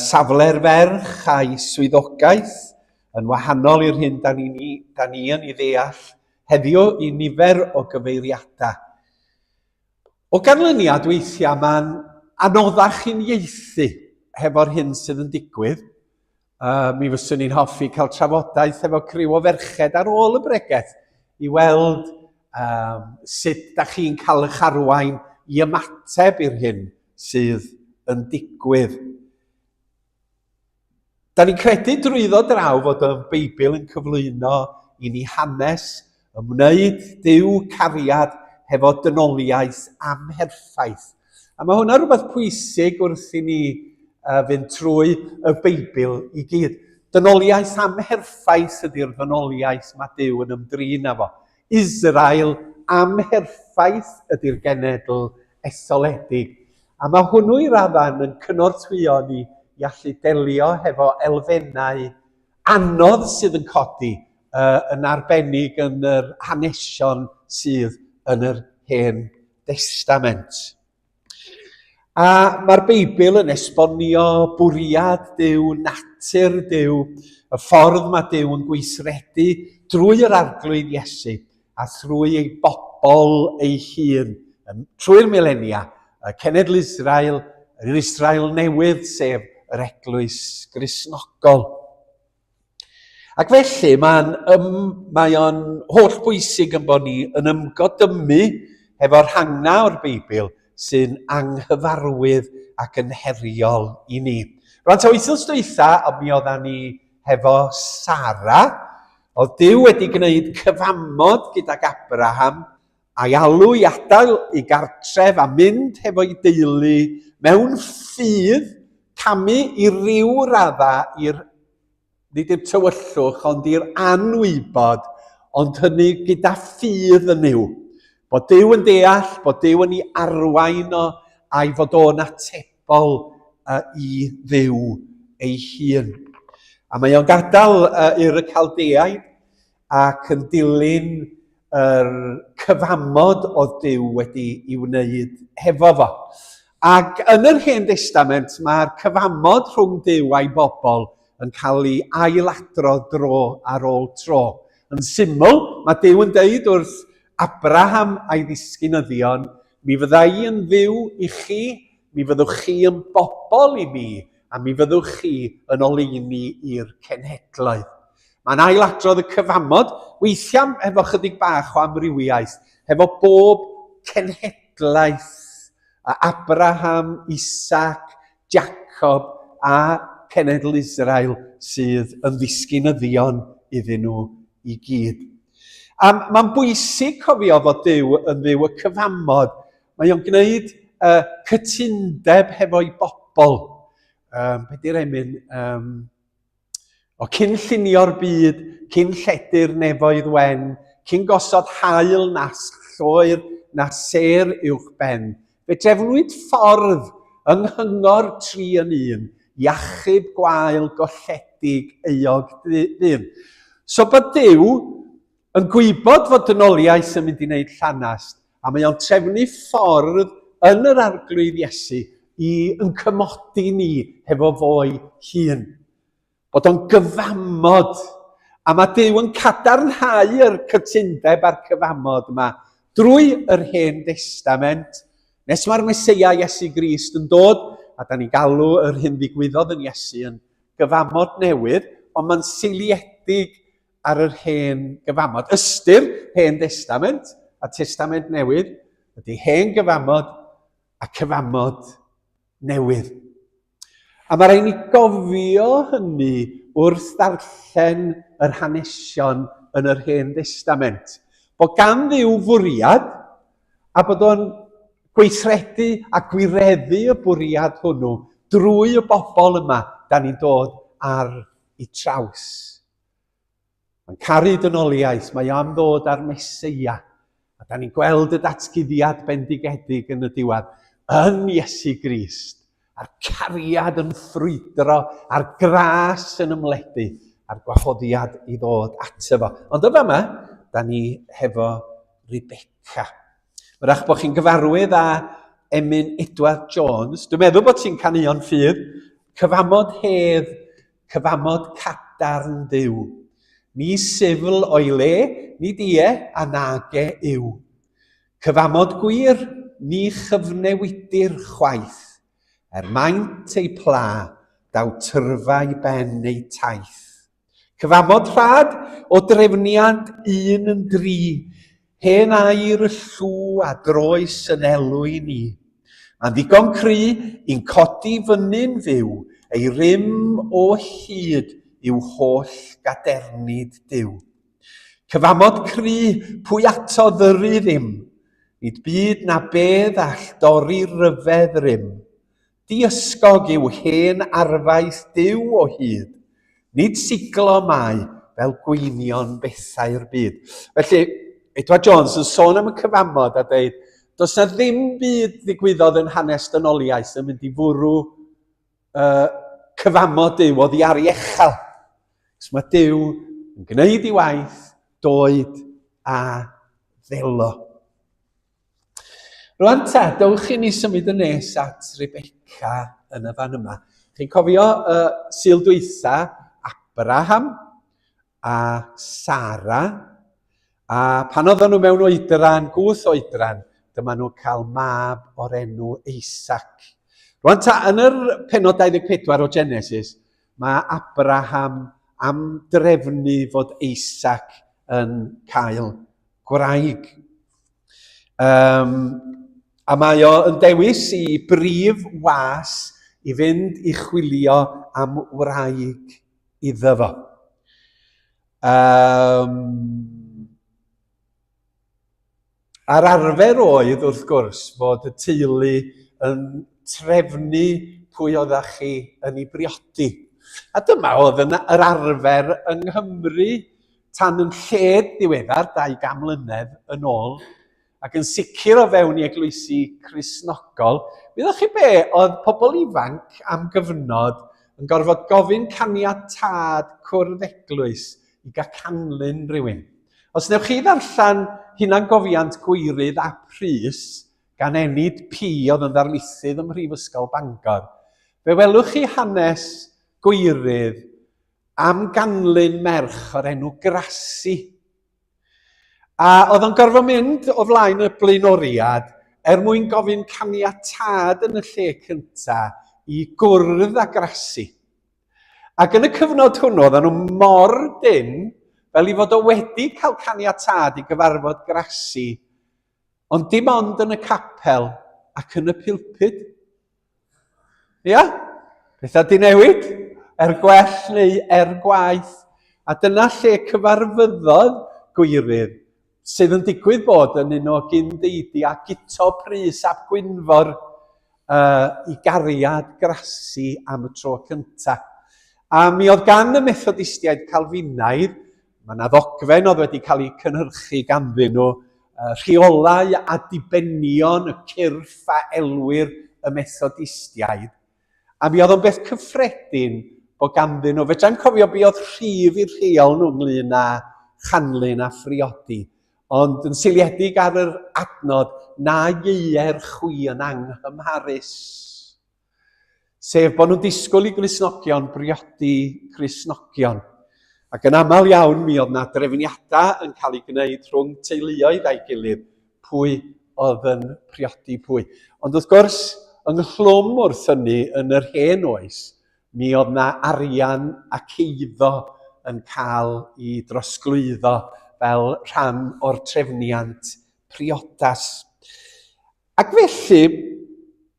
Safle'r ferch a'i swyddogaeth yn wahanol i'r hyn da ni, da ni yn ei ddeall heddiw i nifer o gyfeiriadau. O ganlyniad, weithiau mae'n anoddach uniaethu hefo'r hyn sydd yn digwydd. Mi fyswn i'n hoffi cael trafodaeth efo criw o ferched ar ôl y bregeth i weld um, sut da chi'n cael eich arwain i ymateb i'r hyn sydd yn digwydd. Da ni'n credu drwyddo draw fod y Beibl yn cyflwyno i ni hanes ymwneud Duw cariad hefo dynoliaeth amherffaith. A mae hwnna rhywbeth pwysig wrth i ni uh, fynd trwy y Beibl i gyd. Dynoliaeth amherffaith ydy'r ddynoliaeth mae Duw yn ymdrin â fo. Israel amherffaith ydy'r genedl etholedig. A mae hwnnw i raddau yn cynorthwyo ni i allu delio hefo elfennau anodd sydd yn codi uh, yn arbennig yn yr hanesion sydd yn yr Hen Destament. A mae'r Beibl yn esbonio bwriad Duw, natur Duw, y ffordd mae Duw yn gweithredu drwy yr Arglwydd Iesu a thrwy ei bobl ei hun, trwy'r milenia, y cenedl Israel, yr Israel newydd, sef yr Eglwys Gristnogol. Ac felly mae'n ym, mae o'n holl bwysig yn bod ni yn ymgodymu hefo'r rhangna o'r Beibl sy'n anghyfarwydd ac yn heriol i ni. Rwan ta wythnos dwytha, ond mi oeddan ni hefo Sara, oedd Duw wedi gwneud cyfamod gydag Abraham a'i alw i adael ei gartref a mynd hefo'i deulu mewn ffydd, camu i ryw radda i'r nid i'r tywyllwch, ond i'r anwybod, ond hynny gyda ffydd yn Nuw. Bod Duw yn deall, bod Duw yn ei arwain o, a'i fod o'n atebol uh, i Dduw ei hun. A mae o'n gadael uh, i'r Caldeaid ac yn dilyn yr cyfamod oedd Duw wedi i wneud hefo fo. Ac yn yr Hen Destament mae'r cyfamod rhwng Duw a'i bobl yn cael ei ailadrodd dro ar ôl tro. Yn syml, mae Duw yn deud wrth Abraham a'i ddisgynyddion, mi fydda i yn Dduw i chi, mi fyddwch chi yn bobl i mi, a mi fyddwch chi yn oleuni i'r cenhedloedd. Mae'n ailadrodd y cyfamod, weithiau hefo chydig bach o amrywiaeth, hefo bob cenhedlaeth, a Abraham, Isaac, Jacob a cenedl Israel sydd yn ddisgynyddion iddyn nhw i gyd. A mae'n bwysig cofio fod Duw yn Dduw y cyfamod. Mae o'n gwneud uh, cytundeb hefo'i bobl. Um, be di'r emyn? Um, O cyn llunio'r byd, cyn lledu'r nefoedd wen, cyn gosod haul na lloer na sêr uwch ben, fe drefnwyd ffordd yng nghyngor tri yn un i achub gwael golledig euog ddyn. So bod Duw yn gwybod fod dynoliaeth yn mynd i wneud llanast, a mae o'n trefnu ffordd yn yr Arglwydd Iesu i yn cymodi ni hefo fo'i hun. Bod o'n gyfamod. A mae Duw yn cadarnhau'r cytundeb a'r cyfamod yma drwy yr Hen Destament, nes mae'r Meseia Iesu Grist yn dod, a da ni'n galw yr hyn ddigwyddodd yn Iesu yn gyfamod newydd, ond mae'n seiliedig ar yr Hen Gyfamod. Ystyr Hen Destament a Testament Newydd ydy Hen Gyfamod a Cyfamod Newydd. A mae rhaid ni gofio hynny wrth ddarllen yr hanesion yn yr Hen Destament. Bod gan Dduw fwriad a bod o'n gweithredu a gwireddu y bwriad hwnnw drwy y bobl yma da ni'n dod ar i traws. Mae'n caru dynoliaeth, mae o am ddod â'r Meseia. A da ni'n gweld y datguddiad bendigedig yn y diwedd yn Iesu Grist, a'r cariad yn ffrwydro, a'r gras yn ymledu, a'r gwahoddiad i ddod ato fo. Ond yma yma, da ni hefo Rebecca. Wrach bod chi'n gyfarwydd â emyn Edward Jones. Dwi'n meddwl bod ti'n canuon ffydd. Cyfamod hedd, cyfamod cadarn Duw. Ni sifl o'i le, nid ie a nage yw. Cyfamod gwir, ni chyfnewidir chwaith. Er maint ei pla, daw tyrfa i ben ei taith. Cyfamod rhad o drefniant un yn dri, hen air y llw a droes yn elw i ni. Mae'n ddigon cry i'n codi fyny'n fyw, ei rym o hyd yw holl gadernid Duw. Cyfamod cry, pwy ato ddyru ddim, nid byd na bedd all dorri ryfedd rym. Diysgog yw hen arfaeth Duw o hyd, nid siglo mae fel gweinion bethau'r byd. Felly, Edward Jones yn sôn am y cyfamod a dweud, does na ddim byd ddigwyddodd yn hanes dynoliaeth yn mynd i fwrw uh, cyfamod Duw oddi ar ei echel. Cos mae Duw yn gwneud ei waith, doed a ddelo. Rwan ta, dewch i ni symud yn nes at Rebecca yn y fan yma. Chi'n cofio uh, Sul dwytha, Abraham a Sara, a pan oedden nhw mewn oedran, gwth oedran, dyma nhw'n cael mab o'r enw Isaac. Rwan ta, yn yr penod 24 o Genesis, mae Abraham am drefnu fod Isaac yn cael gwraig. Um, a mae o yn dewis i brif was i fynd i chwilio am wraig iddo fo. Um, a'r arfer oedd, wrth gwrs, fod y teulu yn trefnu pwy oeddech chi yn ei briodi. A dyma oedd yn yr arfer yng Nghymru tan yn lled ddiweddar, 200 mlynedd yn ôl, ac yn sicr o fewn i eglwysi Cristnogol. Wyddoch chi be, oedd pobl ifanc am gyfnod yn gorfod gofyn caniatâd cwrdd eglwys i gael canlyn rhywun. Os newch chi ddarllen hunangofiant Gweirydd ap Rhys gan Enid P oedd yn ddarlithydd ym Mhrifysgol Bangor, fe welwch chi hanes Gweirydd am ganlyn merch o'r enw Grasi. A oedd o'n gorfod mynd o flaen y blaenoriad er mwyn gofyn caniatâd yn y lle cyntaf i gwrdd â Grasi. Ac yn y cyfnod hwnnw, oedden nhw mor dynn fel i fod o wedi cael caniatâd i gyfarfod Grasi, ond dim ond yn y capel ac yn y pulpud. Ia? Pethau di newid, er gwell neu er gwaeth. A dyna lle cyfarfyddodd Gweirydd, sydd yn digwydd bod yn un o gyn-deidi a Guto Prys ap Gwynfor uh, i gariad Grasi am y tro cyntaf. A mi oedd gan y Methodistiaid Calfinaidd Mae yna ddogfen oedd wedi cael ei cynhyrchu ganddyn nhw, rheolau a dibenion y cyrff a elwir y Methodistiaid, a mi oedd o'n beth cyffredin bod ganddyn nhw. Fedrai'm cofio be oedd rhif i'r rheol nhw ynglyn â chanlyn a phriodi, ond yn seiliedig ar yr adnod na ieuer chwi yn anghymharus. Sef bod nhw'n disgwyl i Gristnogion briodi Cristnogion. Ac yn aml iawn mi oedd na drefniadau yn cael eu gwneud rhwng teuluoedd a'i gilydd pwy oedd yn priodi pwy. Ond wrth gwrs, ynghlwm wrth hynny yn yr hen oes, mi oedd na arian ac eiddo yn cael ei drosglwyddo fel rhan o'r trefniant priodas. Ac felly,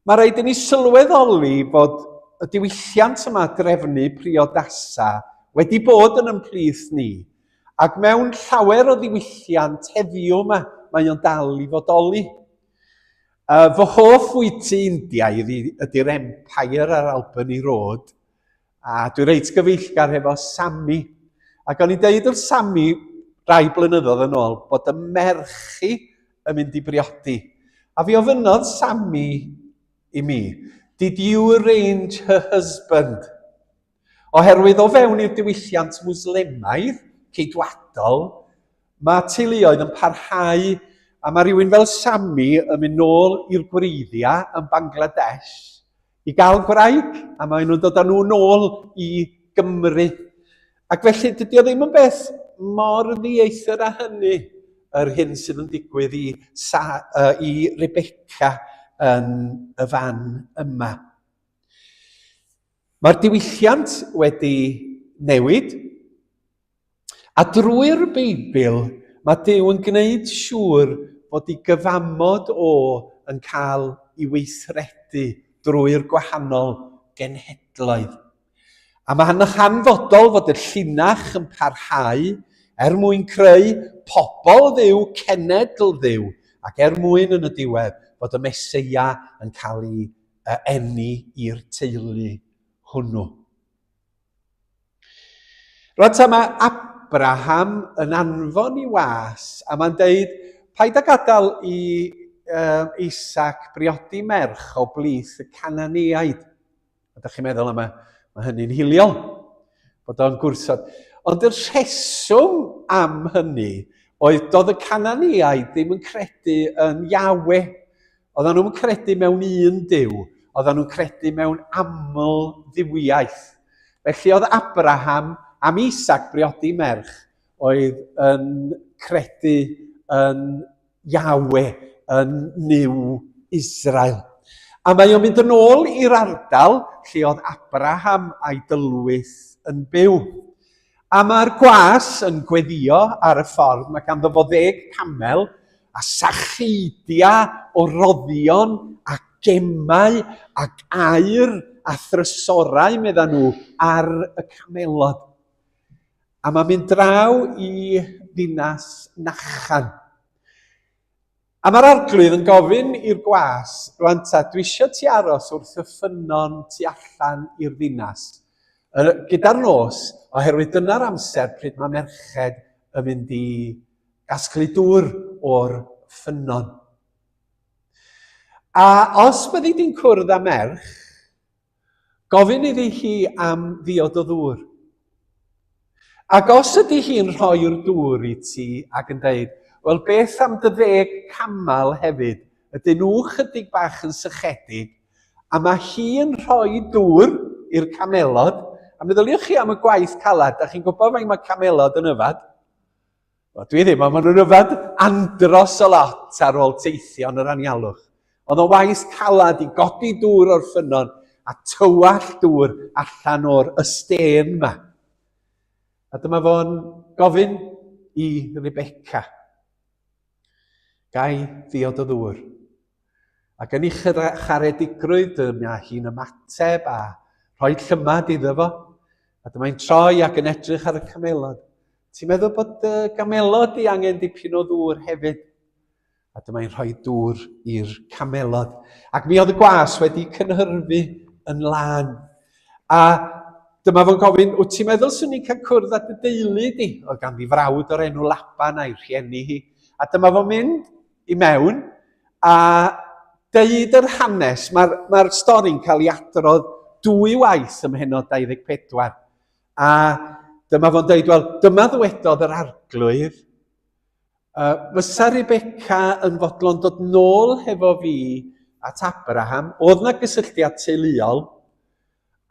mae rhaid i ni sylweddoli fod y diwylliant yma drefnu priodasau wedi bod yn ymplith ni, ac mewn llawer o ddiwylliant heddiw yma, mae o'n dal i fodoli. Uh, fy hoff fwyty Indiaidd ydy'r Empire ar Albany Road, A dwi reit gyfeillgar hefo Sammy. Ac o'n i'n deud wrth Sammy rai blynyddoedd yn ôl bod y merch i yn mynd i briodi. A fi ofynnodd Sammy i mi, did you arrange her husband? Oherwydd o fewn i'r diwylliant Mwslemaidd, ceidwadol, mae teuluoedd yn parhau a mae rhywun fel Sammy yn mynd nôl i'r gwreiddiau yn Bangladesh i gael gwraig, a maen nhw'n dod â nhw nôl i Gymru. Ac felly dydy o ddim yn beth mor ddieithr â hynny, yr hyn sydd yn digwydd i, Sa, uh, i Rebecca yn y fan yma. Mae'r diwylliant wedi newid, A drwy'r Beibl, mae Duw yn gwneud siŵr fod ei gyfamod o yn cael ei weithredu drwy'r gwahanol genhedloedd. A mae yn hanfodol fod y llinach yn parhau er mwyn creu pobl Dduw, cenedl Dduw, ac er mwyn yn y diwedd fod y Meseia yn cael ei eni i'r teulu hwnnw. Rwan ta mae Abraham yn anfon i was a mae'n deud, paid â gadael i uh, Isaac briodi merch o blith y Cananeaid. A da chi'n meddwl am y, mae hynny'n hiliol, bod o'n gwrthod. Ond y rheswm am hynny oedd doedd y Cananeaid ddim yn credu yn Yahweh. Oedden nhw'n credu mewn un Duw, oedden nhw'n credu mewn aml dduwiaeth. Felly oedd Abraham am Isaac briodi merch oedd yn credu yn Yahweh, yn Nuw Israel. A mae o'n mynd yn ôl i'r ardal lle oedd Abraham a'i dylwyth yn byw. A mae'r gwas yn gweddio ar y ffordd, mae ganddo fo ddeg camel a sacheidia o roddion a gemau ac aur a thrysorau, medda nhw, ar y camelod. A mae'n mynd draw i ddinas Nachan. A mae'r arglwydd yn gofyn i'r gwas, rwan ta, dwi eisiau ti aros wrth y ffynnon tu allan i'r ddinas, gyda'r nos, oherwydd dyna'r amser pryd mae merched yn mynd i gasglu dŵr o'r ffynnon. A os byddi di'n cwrdd â merch, Gofyn iddi hi am ddiod o ddŵr. Ac os ydy hi'n rhoi'r dŵr i ti ac yn deud, wel beth am dy ddeg camel hefyd, ydyn nhw chydig bach yn sychedig, a mae hi'n rhoi dŵr i'r camelod, a meddyliwch chi am y gwaith calad, da chi'n gwybod faint mae camelod yn yfad? Wel, dwi ddim, ond maen nhw'n yfed andros o lot ar ôl teithio yn yr anialwch. Oedd o'n waith calad i godi dŵr o'r ffynnon a tywallt dŵr allan o'r ystên yma. A dyma fo'n gofyn i Rebecca, gai ddiod o ddŵr? Ac yn ei charedigrwydd, dyma hi'n ymateb a rhoi llymad iddo fo. A dyma'n troi ac yn edrych ar y camelod. Ti'n meddwl bod dy gamelod di angen dipyn o ddŵr hefyd? A dyma'n rhoi dŵr i'r camelod. Ac mi oedd y gwas wedi cynhyrfu yn lân. A dyma fo'n gofyn, wyt ti'n meddwl swn i'n cael cwrdd â dy deulu di? Oedd ganddi frawd o'r enw Laban a'i rhieni hi. A dyma fo'n mynd i mewn a deud yr hanes. Mae'r mae stori'n cael ei adrodd dwy waith ym mhennod 24. A dyma fo'n deud, wel, dyma ddwedodd yr arglwydd, uh, fysa Rebecca yn fodlon dod nôl hefo fi at Abraham, oedd na gysylltiad teuluol,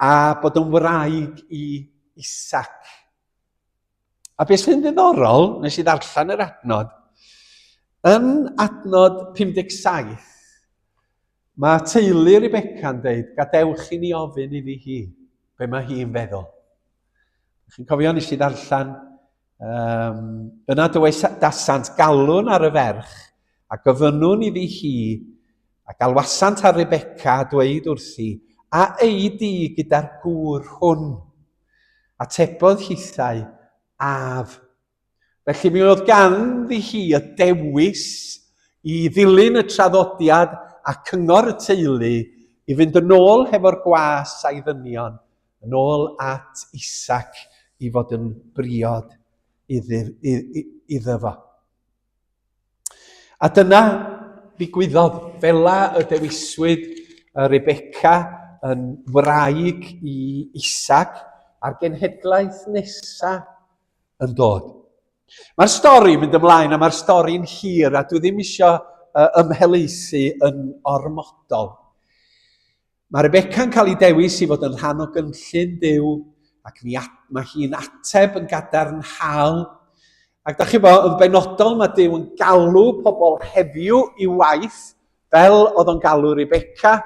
a bod yn wraig i Isaac. A beth sy'n ddiddorol, nes i ddarllen yr adnod, yn adnod 57, mae teulu Rebecca'n dweud, gadewch i ni ofyn iddi hi, be mae hi'n feddwl. Chi'n cofio nes i ddarllen, um, yna dywedasant galwn ar y ferch, a gofynnwn iddi hi, a galwasant ar Rebecca a dweud wrthi, a ei di gyda'r gŵr hwn? Atebodd hithau, Af. Felly mi oedd ganddi hi y dewis i ddilyn y traddodiad a cyngor y teulu i fynd yn ôl hefo'r gwas a'i ddynion, yn ôl at Isaac i fod yn briod iddo fo. A dyna ddigwyddodd. Fela y dewiswyd Rebecca yn wraig i Isaac a'r genhedlaeth nesa yn dod. Mae'r stori yn mynd ymlaen a mae'r stori'n hir a dwi ddim eisiau ymhelaethu yn ormodol. Mae Rebecca'n cael ei dewis i fod yn rhan o gynllun Duw ac mi at, mae hi'n ateb yn gadarnhaol. Ac da chi bo, yn benodol mae Duw yn galw pobl heddiw i waith fel oedd o'n galw Rebecca.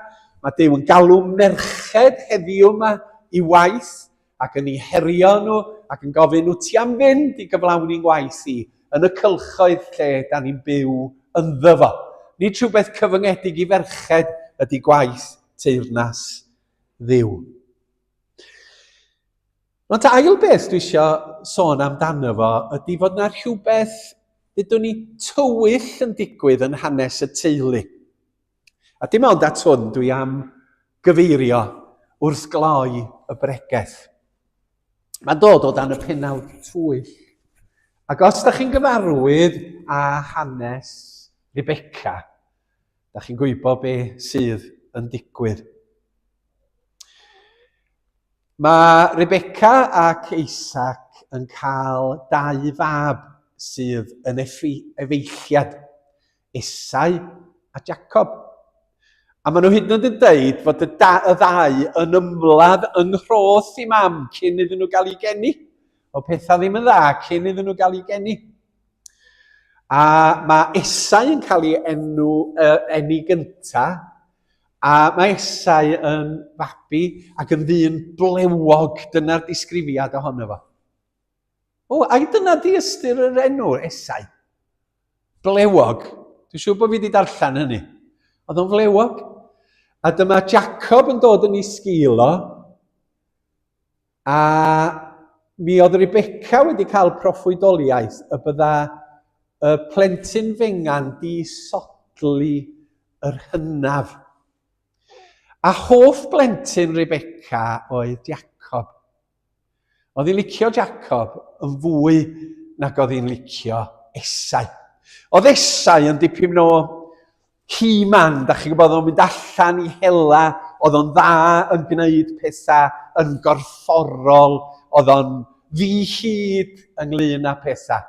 Mae Duw yn galw merched heddiw yma i waith ac yn eu herio nhw ac yn gofyn, wyt ti am fynd i gyflawni ngwaith i yn y cylchoedd lle da ni'n byw ynddo fo? Nid rhywbeth cyfyngedig i ferched ydy gwaith teyrnas Dduw. Ond ail beth dwi eisiau sôn amdano fo ydy fod na rhywbeth, dydwn ni, tywyll yn digwydd yn hanes y teulu. A dim ond at hwn dwi am gyfeirio wrth gloi y bregeth. Mae'n dod o dan y penawd twyll. Ac os da chi'n gyfarwydd â hanes Rebecca, da chi'n gwybod be sydd yn digwydd. Mae Rebecca ac Isaac yn cael dau fab sydd yn efeilliad, Esau a Jacob. A maen nhw hyd yn oed yn deud fod y, da, y ddau yn ymladd yng nghroth i mam cyn iddyn nhw gael eu geni. O pethau ddim yn dda cyn iddyn nhw gael eu geni. A mae Esau yn cael ei enw, uh, eni gynta, a mae Esau yn fabi ac yn ddyn blewog, dyna'r disgrifiad ohono fo. O, ai dyna di ystyr yr enw, Esau? Blewog. Dwi'n siŵr bod fi wedi darllen hynny. Oedd o'n flewog. A dyma Jacob yn dod yn ei sgil o. A mi oedd Rebecca wedi cael proffwydoliaeth y bydda y plentyn fengan disodli yr hynaf. A hoff blentyn Rebecca oedd Jacob. Oedd hi'n licio Jacob yn fwy nag oedd hi'n licio Esau. Oedd Esau yn dipyn o he-man, da chi'n gwybod, oedd o'n mynd allan i hela, oedd o'n dda yn gwneud pethau yn gorfforol, oedd o'n ddi-hid ynglyn â pethau.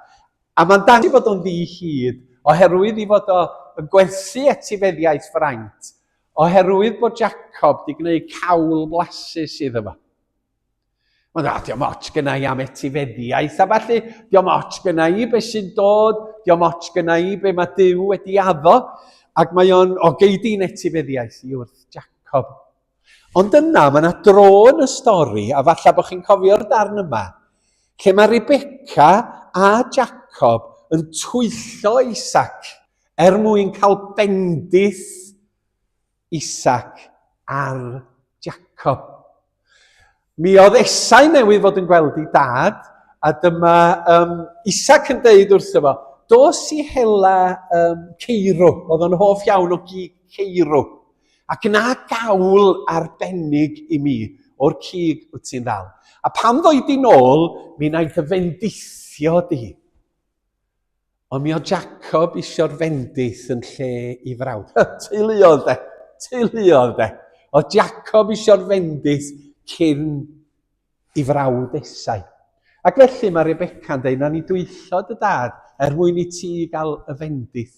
A mae'n dangos fod o'n ddi-hid oherwydd i fod o yn gwerthu etifeddiaeth fraint, oherwydd bod Jacob wedi gwneud cawl blasus iddo fo. Mae'n dda, diolch ots gyna i am etifeddiaeth a falle, diolch ots gyna i beth sy'n dod, diolch ots gyna i be mae Duw wedi addo, ac mae o'n, o, gei di'n etifeddiaeth i wrth Jacob. Ond yna, mae yna dro yn y stori, a falle bod chi'n cofio'r darn yma, lle mae Rebecca a Jacob yn twyllo Isaac er mwyn cael bendith Isaac ar Jacob. Mi oedd Esau newydd fod yn gweld ei dad, a dyma um, Isaac yn deud wrtho fo, dos i hela um, ceirw, oedd o'n hoff iawn o gig ceirw, ac yna gawl arbennig i mi o'r cig wyt ti'n ddal. A pan ddoi di nôl, mi wnaeth y fendithio di. Ond mi oedd Jacob isio'r fendith yn lle i frawd. Teuluodd de, teuluodd de. Oedd Jacob isio'r fendith cyn i frawd Esau. Ac felly mae Rebecca'n dweud, na ni dwyllo dy dad er mwyn i ti gael y fendith.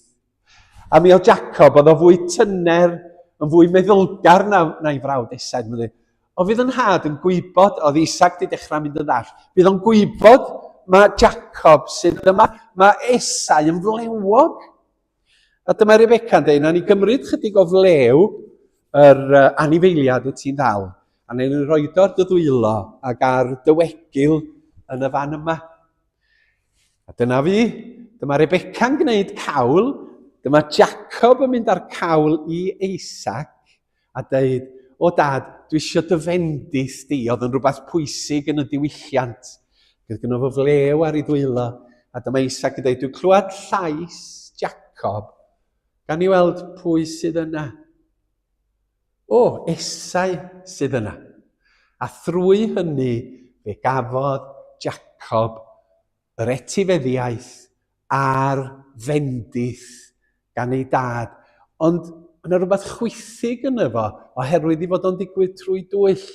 A mi oedd Jacob, oedd o fwy tyner, yn fwy meddylgar na, na'i frawd Esau. Mae'n dweud, o fydd yn nhad yn gwybod, oedd Isaac wedi dechrau mynd yn ddall, fydd o'n gwybod mae Jacob sydd yma, mae Esau yn flewog. A dyma Rebecca yn dweud, na ni gymryd chydig o flew yr anifeiliad wyt ti'n ddal, a na ni roed o ar dy ddwylo ac ar dy wegil yn y fan yma. A dyna fi, dyma Rebecca'n gwneud cawl, dyma Jacob yn mynd â'r cawl i Isaac a dweud, o dad, dwi eisiau dy fendith di, oedd yn rhywbeth pwysig yn y diwylliant. Gyda gynno fo flew ar ei ddwylo, a dyma Isaac yn dweud, dwi'n clywed llais Jacob, gan i weld pwy sydd yna. O, Esau sydd yna. A thrwy hynny fe gafodd Jacob yr etifeddiaeth a'r fendith gan ei dad. Ond mae yna rhywbeth chwithig yno fo, oherwydd i fod o'n digwydd trwy dwyll.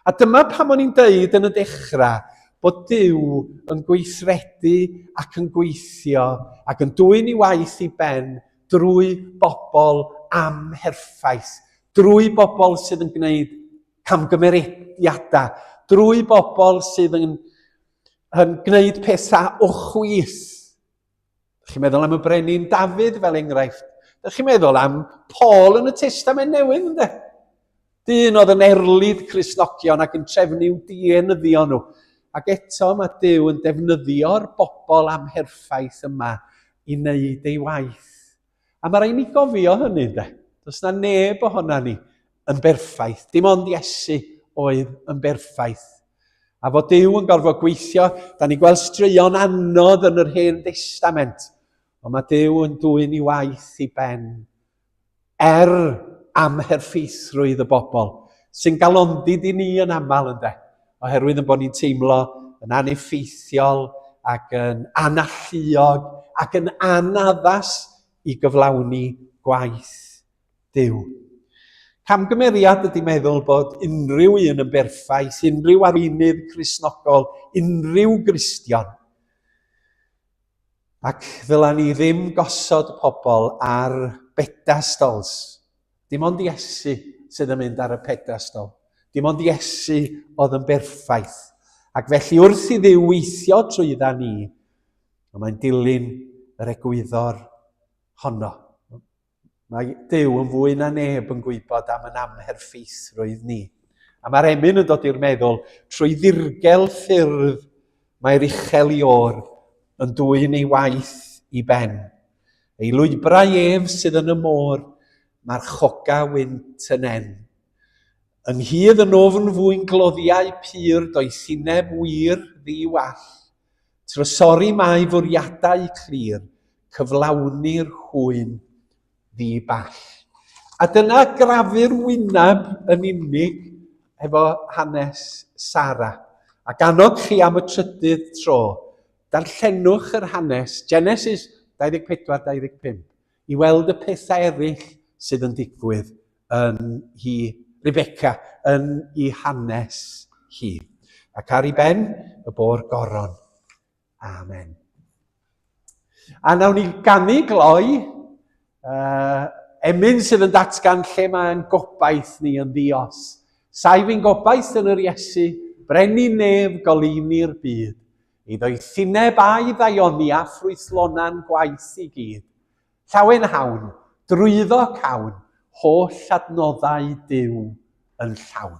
A dyma pam o'n i'n deud yn y dechrau bod Duw yn gweithredu ac yn gweithio ac yn dwyn i waith i ben drwy bobl amherffaith, drwy bobl sydd yn gwneud camgymeriadau, drwy bobl sydd yn, yn gwneud pethau o chwith. Dych chi'n meddwl am y brenin Dafydd fel enghraifft. Dych chi'n meddwl am Paul yn y Testament Newydd, ynddo? Dyn oedd yn erlid Cristnogion ac yn trefnu i'w dienyddio nhw. Ac eto mae Duw yn defnyddio'r bobl amherffaith yma i wneud ei waith. A mae rhaid ni gofio hynny, ynde? Does na neb ohona ni yn berffaith. Dim ond Iesu oedd yn berffaith. A fod Duw yn gorfod gweithio, da ni gweld straeon anodd yn yr Hen Destament, ond mae Duw yn dwyn i waith i ben er amherffeithrwydd y bobl, sy'n galondid i ni yn aml, ynde? Oherwydd yn bod ni'n teimlo yn aneffeithiol ac yn analluog ac yn anaddas i gyflawni gwaith Duw. Camgymeriad ydy meddwl bod unrhyw un yn berffaith, unrhyw arweinydd Cristnogol, unrhyw Gristion. Ac ddyla ni ddim gosod pobl ar bedestals. Dim ond Iesu sydd yn mynd ar y pedestol. Dim ond Iesu oedd yn berffaith. Ac felly wrth i Dduw weithio trwydda ni, mae'n dilyn yr egwyddor honno. Mae Duw yn fwy na neb yn gwybod am yn amherffeithrwydd ni. A mae'r emyn yn dod i'r meddwl, trwy ddirgel ffyrdd mae'r uchel i o'r yn dwyn ei waith i ben. Ei lwybrau ef sydd yn y môr, marchoga wynt yn en. Ynghyd yn ofn fwy'n gloddiau pur doethineb wir ddi-wall. Trysori mae fwriadau clir, cyflawni'r hwyn ddi-ball. A dyna grafu'r wyneb yn unig efo hanes Sara. Ac annog chi am y trydydd tro, Darllenwch yr hanes, Genesis 24-25, i weld y pethau eraill sydd yn digwydd yn hi, Rebecca, yn ei hanes hi. Ac ar ei ben, y bo'r goron. Amen. A nawn ni ganu gloi, emyn sydd yn datgan lle mae'n gobaith ni yn ddios. Saif ein gobaith yn yr Iesu, brenin nef goleuni'r byd. Ei ddoethineb a'i ddaioni a ffrwythlona'n gwaith i gyd. Llawenhawn, drwyddo cawn, holl adnoddau Duw yn llawn.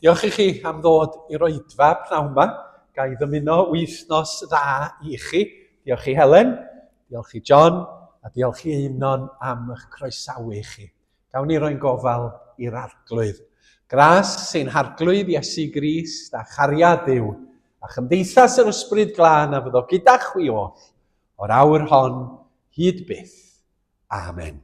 Diolch i chi am ddod i'r oedfa pnawn yma. Ga i ddymuno wythnos dda i chi. Diolch i Helen, diolch i John, a diolch i Einon am eich croesawu chi. Gawn ni roi'n gofal i'r arglwydd. Gras ein Harglwydd Iesu Grist a chariad Duw a chymdeithas yr Ysbryd Glân a fyddo gyda chwi oll o'r awr hon hyd byth. Amen.